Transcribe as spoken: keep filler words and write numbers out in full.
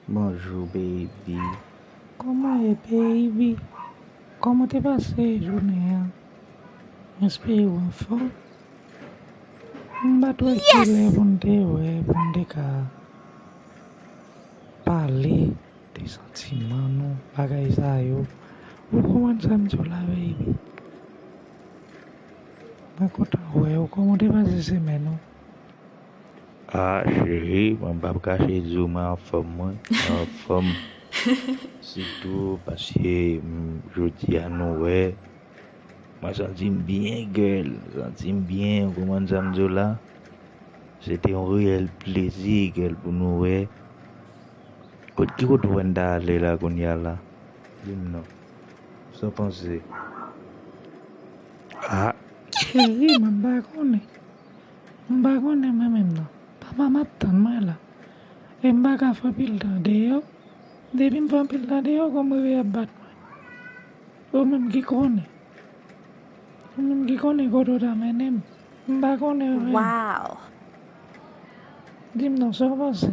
Bonjou, baby. Kòman w ye, baby? Kòman w te pase jounen an? M espere w anfòm. M pa t wè ki lè pou n te wè, pou n te ka pale de santiman nou, bagay sa yo. Ou konprann sa m di w la, baby? Mwen kontan wè w. Kòman w te pase semèn ou? Ah, cheri, mwen p ap kache di w mwen anfòm, mwen anfòm. Sitou paske, mm, jodi a nou wè, mwen santi m byen, girl. Santi m byen, ou konprann sa m di w la? Se te yon reyèl plezi, girl, pou nou wè. Kot, ki kote w wè n ta ale la kounye a la? Di m non. Sa w panse? Ah. Cheri, mwen m pa konnen. M pa konnen mwen menm non. Papa m ap tann mwen la. E m pa ka fè anpil tan deyò. Depi m fè anpil tan deyò, kò m reveye ap bat mwen. Ou menm ki konnen. Ou menm ki konnen kote w ta mennen m. M pa konnen anyen. Wow. Di m non, sa w panse?